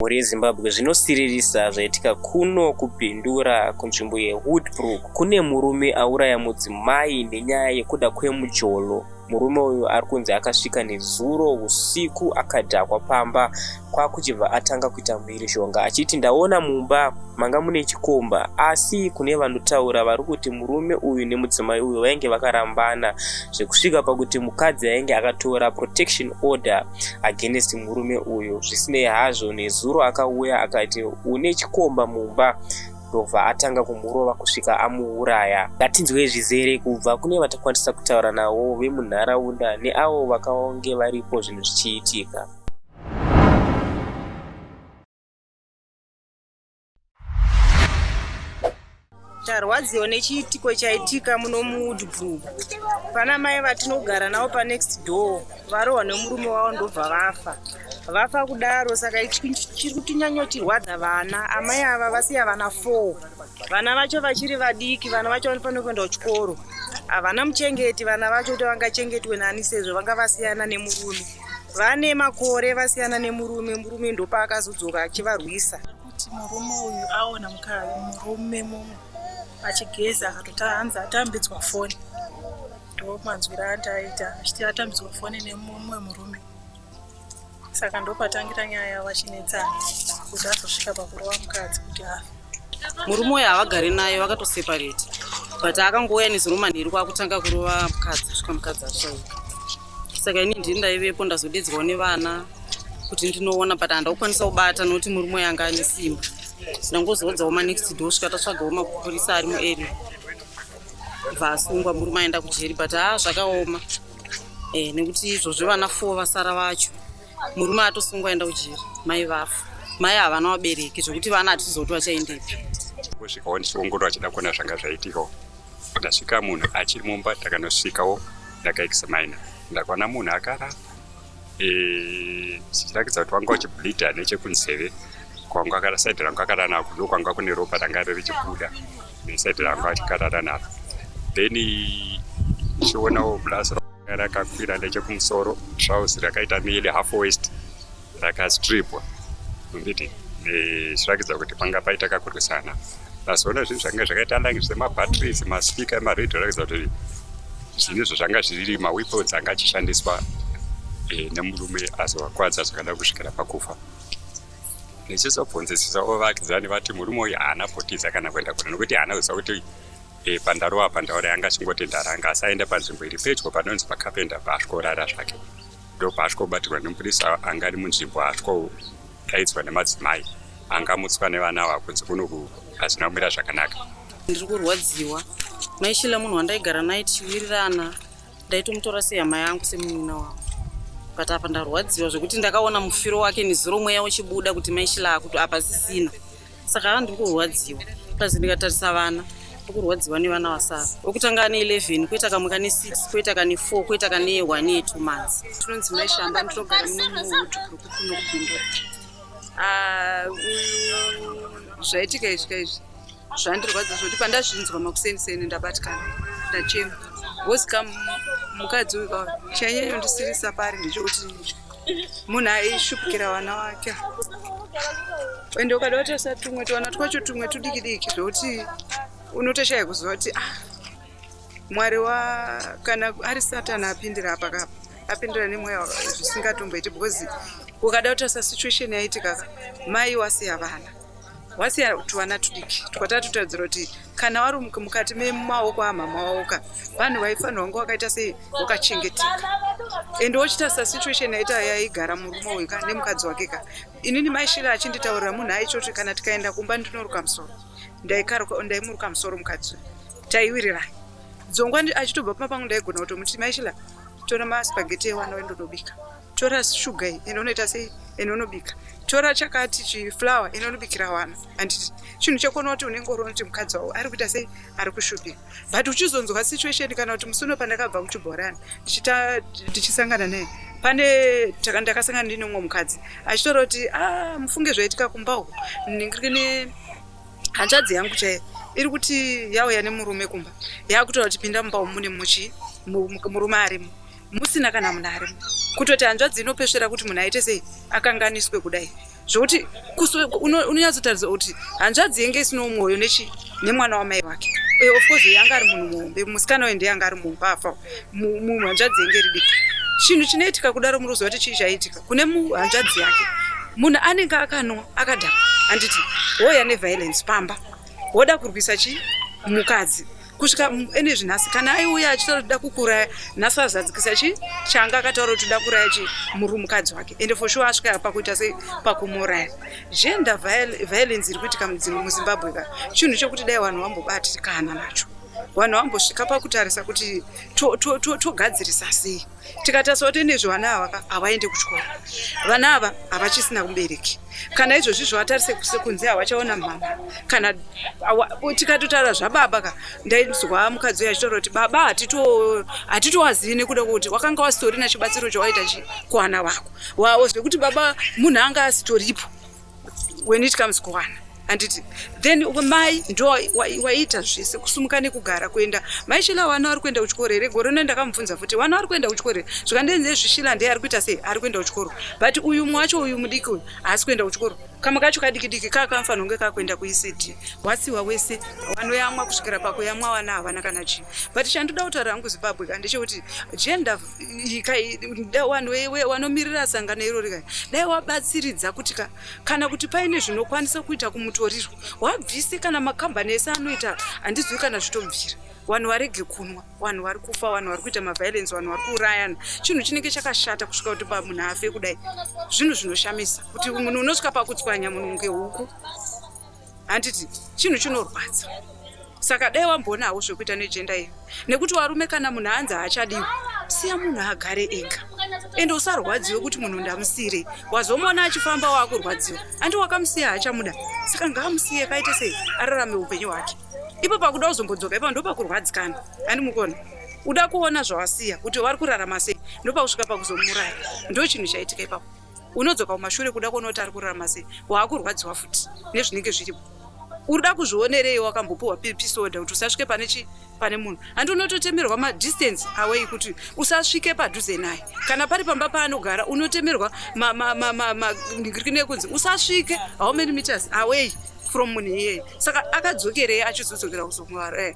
Mhuri yeZimbabwe zvinosiririsa zvaitika kuno kuBindura kunzvimbo yeWoodbrook. Kune murume auraya mudzimai nenyaya yekuda kwemujolo. Murume uyu ari kunzi akasvika nezuro usiku akadhakwa pamba kwakuchibva atanga kuita mhirizhonga achiti ndaona mumba manga mune chikomba asi kune vanotaura vari kuti murume uyu nemudzimai uyu vainge vakarambana zvekusvika pakuti mukadzi ainge akatora protection order against murume uyu zvisinei hazvo nezuro akauya akati une chikomba mumba ndobva atanga kumurova kusvika amuuraya ngatinzwei zvizere kubva kune vatakwanisa kutaura navo vemunharaunda neavo vakaonge varipo zvinhu zvichiitika. Tarwadziwa nechiitiko chaitika muno muWoodbrook. Pana mai vatinogara navo panext door varohwa nemurume wavo ndobva vafa. Vafa kudaro saka chiri kutinyanyotirwadza vana. Amai ava vasiya vana 4. Vana vacho vachiri vadiki, vana vacho vanofanira kuenda kuchikoro. Havana muchengeti vana vacho kuti vangachengetwe nani sezvo vanga vasiyana nemurume. Vane makore vasiyana nemurume, murume ndopaakazodzoka achivarwisa. Kuti murume uyu aona murume mumwe achigeza akatoti hanzi atambidzwa foni ndomanzwira andaita achiti atambidzwa foni nemumwe murume saka ndopatangira nyaya vachinetsana kuti azosvika pakurova mukadzi kuti afe. Murume uyu havagari naye vakatoseparate but akangouya nezuro manheru kwakutanga kurova mukadzi kusvika mukadzi ashaika. Saka ini ndini ndaivepo ndazodedzwawo nevana kuti ndinoona but handina kukwanisa kubata nokuti murume uyu anga ane simba. Ndangozoudzawo manext door svika tatsvagawo mapurisa ari muarea bva asungwa murume aenda kujeri but haa zvakaoma eh, nekuti izvozvo vana four vasara vacho murume atosungwa aenda kujeri mai vafa mai havana vabereki zvekuti vana hatizoti vachaendepi. Kusvikawo ndichiongorora achida kuona zvanga zvaitikawo Ndasvika munhu achiri mumba takanosvikawo ndakaexamina ndakaona munhu akarara eh, zvichiratidza kuti wanga uchibleeda nechekunzeve kwanga akara side ranga akarara nako ndokwanga kune ropa ranga richibuda neside ranga achikarara naro then ndichionawo plus rakakwira nechekumusoro trouse rakaita nearly half waist rakastripwa nditi zvichiratidza kuti panga paita kakurwisana Ndazoona zvinhu zvanga zvakaita like semabatteries, maspeaker emaradio ratidza kuti zvinhu izvo zvanga zviri maweapons anga achishandiswa eh, nemurume azovakwadza zvakada kusvikira pakufa. Ndichizobvunzisisa vavakidzani vati murume uyu haana kutiza kana kuenda kure nokuti haana kuziva kuti eh, pandarova apa ndaura yanga achingoti ndaranga asi aenda panzvimbo iri pedyo panonzi pacarpenter paasvikorara zvake ndopaasvikobatirwa nemupurisa anga ari munzvimbo asviko daidzwa nemadzimai angamutswa nevana ava kunzi kunoku hazvina kumira zvakanaka. Ndiri kurwadziwa. Mai Sheila munhu wandaigara naye tichiwirirana ndaitomutora sehama yangu semunin'ina wangu but apa ndarwadziwa zvekuti ndakaona mufiro wake nezuro mweya uchibuda kuti mai Sheila akuti apa sisina saka haa ndiri kurwadziwa plus ndikatarisa vana ndiri kurwadziwa nevana vasara wekutanga ane 11 koita kamwe kane 6 koita kane 4 koita kane 1 ye 2 months. Tinonzi mai Shamba ndinogara muno muHoodbrook kuno kuBindura. Ah, uyu zvaitika izvi ka izvi zvandirwadza zvekuti pandazvinzwa makuseni seni ndabatikana ndachema because ka mukadzi uyu ka chainyanyondisirisa pari ndechekuti munhu aishupikira vana wake ende ukada kutarisa tumwe twana twacho tumwe tudiki diki zvekuti unotoshaya kuziva kuti ah mwari wa kana ari satani apindira apa kapa apindira nemweya zvisingatomboiti because ukada kutarisa situation yaitika ka mai wasiya vana wasiya tuvana tudiki twatatotarisira kuti kana wari mukati memaoko amama wavo ka vanhu vaifanirwa kunge wakaita sei wakachengeteka and wochitarisa situation yaita yaigara murume uyu ka nemukadzi wake ka inini maishira achinditaurira munhu aichoti kana tikaenda kumba ndinoruka musoro ndaimuruka musoro mukadzi uyu taiwirirana dzongwa achitobva pamba pangu ndaigona kutomuti maishila tora maspageti ewana wendonobika tora shuga iyi ende unoita sei ende unobika tora chakati chiflower ende unobikira wana handiti chinhu chekuona kuti unenge uri unoti mukadzi wavo ari kuita sei ari kushupika but uchizonzwa situation kana kuti musi uno pandakabva kuchibhorani ndichisangana naye pane ndakasangana ndine umwe mukadzi achitora kuti ah, mufunge zvaitika kumba uku ndine hanzvadzi yangu chaiyo iri kuti yauya nemurume kumba yakutaura kuti pinda mumba umu mune muchi murume arimo musina kana munhu arimo kutoti hanzvadzi inopesvera kuti munhu aite sei akanganiswe kudai. Zvokuti unonyatsotaridza kuti hanzvadzi yenge isino mwoyo nechi nemwana wamai vake. Of course yanga ari munhu muhombe, musikana uyu ndiye anga ari muhombe afa, hanzvadzi yenge iri diki. Chinhu chinoitika kudaro, muri kuziva kuti chii chaitika kune hanzvadzi yake? Munhu anenge akanwa akadhakwa, handiti? Wouya neviolence pamba, woda kurwisa chi mukadzi kusvika ene zvinhasi. Kana aiuya achitaura kuti da kukuraya, nhasi azadzikisa chi changa akataura kuti da kuraya chi muri mukadzi wake. Ende for sure asvika pakuita sei? Pakumuraya. Gender violence iri kuitika muZimbabwe ka, chinhu chekuti dai vanhu vambobatikana nacho, vanhu vambosvika pakutarisa kuti togadzirisa sei. Tikatarisa kuti nezve vana ava ka, havaende kuchikoro, vana ava havachisina mubereki. Kana izvozvi zvavatarise kunze, havachaona mama. Kana tikatotaura zvababa ka, ndainzwa mukadzi uyo achitaura kuti baba hatitowazivi nekuda kwekuti wakanga wasitorina chibatsiro chawaita chi kuwana wako wavo, zvekuti baba munhu anga asitoripo when it comes kuwana, handiti? Then mai ndo waiita zvese, kusumuka nekugara, kuenda. Mai Shila, vana vari kuenda kuchikoro here? Gore rino ndakamubvunza futi, vana vari kuenda kuchikoro here? Zvikandenze zvishila ndiye ari kuita sei, ari kuenda kuchikoro, but uyu mumwe wacho, uyu mudiki uyu, haasi kuenda kuchikoro. Kamwe kacho kadiki diki kakamufanira kunge kakuenda kuECD. Wasiwa wese, vanoyamwa kusvikira pakuyamwa, vana havana kana chii. But chandoda kutaura hangu, Zimbabwe ka, ndechekuti gender vanhu vanomirira sangano irori kai, dai wabatsiridza kuti ka, kana kuti paine zvinokwanisa kuita kumutoriro, wabvise kana makambani ese anoita, handizivi kana zvitobvira, vanhu varege kunwa. Vanhu vari kufa, vanhu vari kuita maviolence, vanhu vari kuurayana. Chinhu chinenge chakashata kusvika kuti pamunhu afe kudai. Zvinhu zvinoshamisa kuti munhu unosvika pakutswanya munhu kunge huku, handiti? Chinhu chinorwadza. Saka dai wamboonawo zvekuita negender iyo, nekuti varume, kana munhu anzi haachadiwi, siya munhu agare ega. Ende usarwadziwe kuti munhu ndamusire. Wazomuona achifamba, waakurwadziwa, andi wakamusiya, haachamuda. Saka ngaamusiye, kaite sei, ararame upenyu hwake. Ipo pakuda kuzombodzoka ipapo ndopakurwadzikana, handi mukona uda kuona zvawasiya kuti vari kurarama sei, ndopakusvika pakuzomuraya. Ndo chinhu chaitika ipapo. Unodzoka kumashure kuda kuona kuti ari kurarama sei, waakurwadziwa futi nezvinenge zviripo. Uri kuzvionerei? Wakambopiwa peace order kuti usasvike pane chi pane munhu, handi? Unototemerwa madistance away kuti usasvike padhuze naye. Kana pari pamba paanogara, unotemerwa ningirikini yekunzi usasvike how many meters away from munhu iyeye. Saka akadzokerei achizodzokera kuzomwara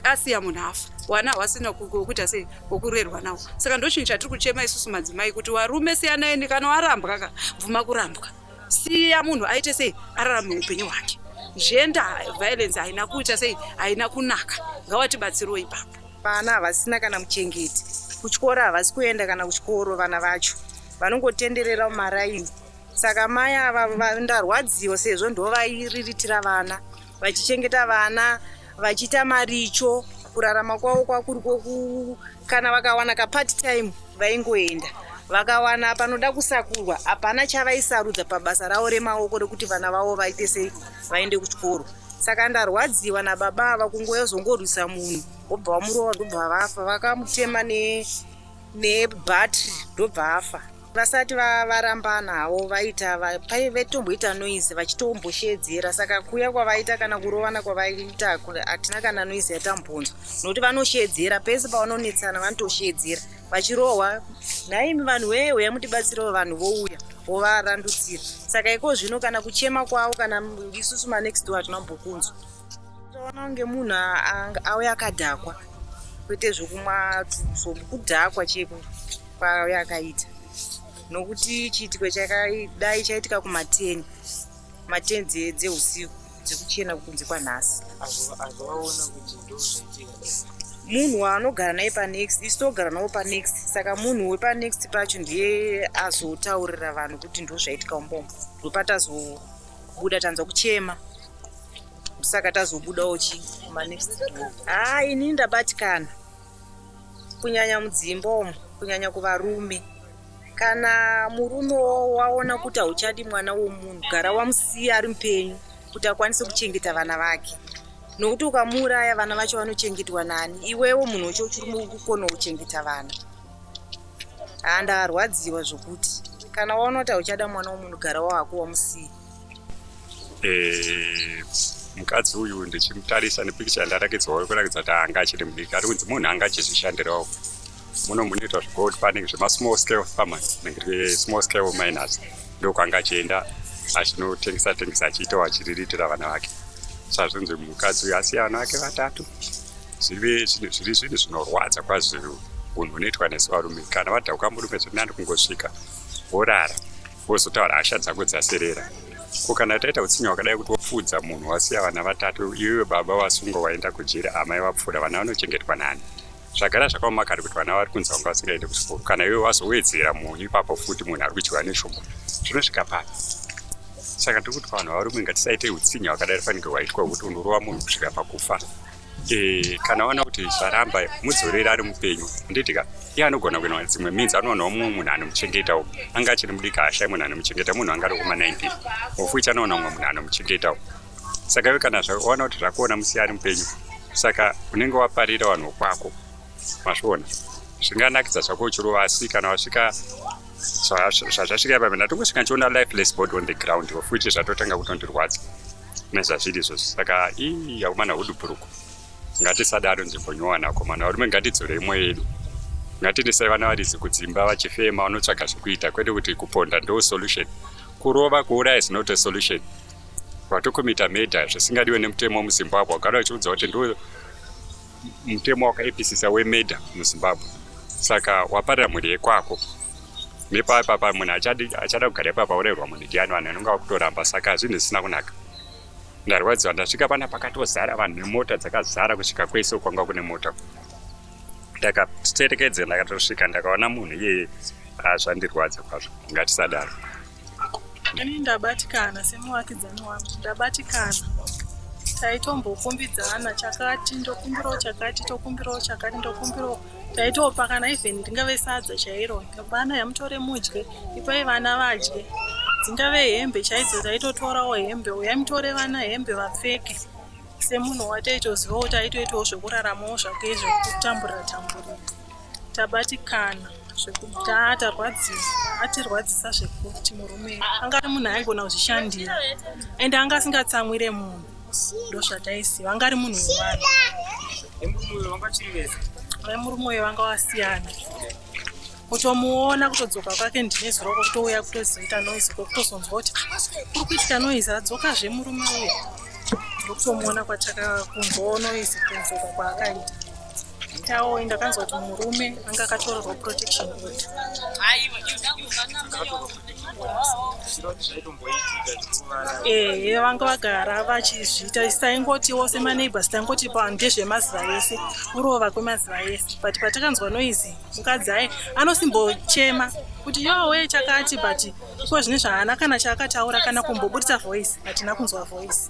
asiya munhu afa, wana wasina kuita sei, wokurerwa nawo? Saka ndo chinhu chatiri kuchema isusu madzimai, kuti varume siyanai. Kana warambwa ka, bvuma kurambwa, siya munhu aite sei, ararame upenyu hwake. Gender violence haina kuita sei, haina kunaka. Ngawatibatsirewo ipapo. Vana havasina kana muchengeti, kuchikoro havasi kuenda kana kuchikoro. Vana vacho vanongotenderera mumaraini. Saka mai ava ndarwadziwa, sezvo ndo vairiritira vana, vachichengeta vana, vachiita maricho. Kurarama kwavo kwakuri kwoku kana vakawana kapart time vaingoenda, vakawana panoda kusakurwa, hapana chavaisarudza pabasa ravo remaoko rekuti vana vavo vaite sei, vaende kuchikoro. Saka ndarwadziwa nababa ava, kungoya uzongorwisa munhu, wobva wamurova, ndobva vafa. Vakamutema nebhatiri, ndobva afa. Vasati varambana havo, vaita vaitomboita noise, vachitombosheedzera. Saka kuya kwavaita kana kurovana kwavaita, hatina kana noise yatambonzwa, nokuti vanosheedzera pese pavanonetsana, vanotosheedzera vachirohwa. Nhaimi vanhu wee, uya mutibatsirewo. Vanhu vouya vovarandutsira. Saka iko zvino kana kuchema kwavo, kana isusu manext door hatina kumbokunzwa. Taona kunge munhu auya akadhakwa, kwete zvokumwa tuso, kudhakwa cheko kwauya akaita, nokuti chiitiko chakadai chaitika kuma10, ma10 dzeusiku, dzekuchena kunze kwanhasi. Azovaona kuti ndo zvaitika? Munhu waanogara naye panext, isu togara navo panext. Saka munhu wepanext pacho ndiye azotaurira vanhu kuti ndo zvaitika umbombo. Ndopatazobuda, tanzwa kuchema, saka tazobudawo chi kumanext door. Haa, inini ndabatikana, kunyanya mudzimba umu, kunyanya kuvarume. Kana murume waona kuti hauchadi mwana womunhu, gara wamusiya ari mupenyu kuti akwanise kuchengeta vana vake, nokuti ukamuuraya, vana vacho vanochengetwa nani? Iwewo munhu wacho uchiri kukona kuchengeta vana? Haa, ndarwadziwa zvokuti kana waona kuti hauchada mwana womunhu, gara wako wamusiya. Mukadzi uyu, ndichimutarisa nepikicha yandarakidzwawo, kurakidza kuti anga achiri mudiki. Ari kunzi munhu anga achizvishandirawo. Muno munoitwa zvegold panning, zvemasmall scale farmers, small scale miners, ndokwanga achienda. Achinotengesa tengesa achiitawo achiriritira vana vake. Sazvinzi mukadzi uyu asiya vana vake vatatu. Zvive zviri zvinhu zvinorwadza kwazvo unhu hunoitwa nesu varume. Kana vadhakwa murume zviri nani kungosvika worara wozotaura hasha dzako dzaserera. Ko kana taita utsinye hwakadai kuti wopfuudza munhu wasiya vana vatatu iwewe baba wasungwa waenda kujeri amai vapfuura vana vanochengetwa nani? Zvagara zvakaoma kare kuti vana vari kunzi vanga vasingaende kuchikoro. Kana iwe wazowedzera munhu ipapo futi munhu ari kudyiwa neshungu zvinosvika papi? Saka tiri kuti vanhu varume ngatisaite utsinye hwakadai fanike hwaitwa hwekuti unorova munhu kusvika pakufa. E, kana waona kuti zvaramba mudzorere ari mupenyu handiti ka iye anogona kuenda dzimwe means anowanawo mumwe munhu anomuchengetawo anga achiri mudiki haashayi munhu anomuchengeta munhu anga ari kuma 19 of which anowana mumwe munhu anomuchengetawo saka iwe kana waona kuti zvakuona musiya ari mupenyu saka unenge waparira vanhu kwako mazviona zvinganakidza zvako uchirova asi kana wasvika zvazvasvika ipapa ndatongosvika ndichiona lifeless body on the ground of which zvatotanga kutondirwadza nezvazviri izvozvo saka ii akomana hudubhuruku ngatisadaro nzvimbo nyowani akomana varume ngatidzorei mwoyo yedu ngatiendesai vana varidzi kudzimba vachifema vanotsvaga zvekuita kwete kuti kuponda ndo solution kurova kuuraya is not a solution watokomita murder zvisingadiwe nemutemo muzimbabwe wagara uchiudza kuti ndo mutemo wakaipisisa wemurder muzimbabwe saka waparira mhuri yekwako nepapapa munhu achada kugara ipapa aurayirwa munhu ndiani vanhu vanonga vakutoramba saka zvinhu zvisina kunaka ndarwadziwa ndasvika pana pakatozara vanhu nemota dzakazara kusvika kwese kwanga kune mota ndakaterekedza ndakatosvika ndakaona munhu iyeye zvandirwadza kwazvo ngatisadaro Ini ndabatikana semuvakidzani wangu, ndabatikana. Taitombokumbidzana chakati ndokumbirawo chakati tokumbirawo chakati ndokumbirawo taitopa kana even ringave sadza chairo vana yamutore mudye ipai vana vadye dzingave hembe chaidzo taitotorawo hembe uyai mutore vana hembe vapfeke semunhu wataitozivawo taitoitawo zvekuraramawo zvake zvekutamburira tamburira Tabatikana zvekuti haa tarwadziwa atirwadzisa zvekuti murume anga ari munhu aigona kuzvishandira ende anga asingatsamwire munhu ndozvataiziva anga ari munhu wevanhu vemurume uyo vanga vasiyana kutomuona kutodzoka kwake ndine zuro kwekutouya kutozoita noise kwekutozonzwa kuti ah, kuri kuitika noise adzokazve murume uyo ndokutomuona kwatakakunzwawo noise kudzoka kwaakaita Tawo ndakanzwa kuti murume anga akatorerwa protection order. Ehe vanga vagara vachizviita taingotiwo semaneighbors taingoti pa ndezvemazuva ese kurova kwemazuva ese but patakanzwa noise mukadzi aye anosimbochema kuti yowe chakati but iko zvine zvaana kana chaakataura kana kumbobudisa voice hatina kunzwa voice.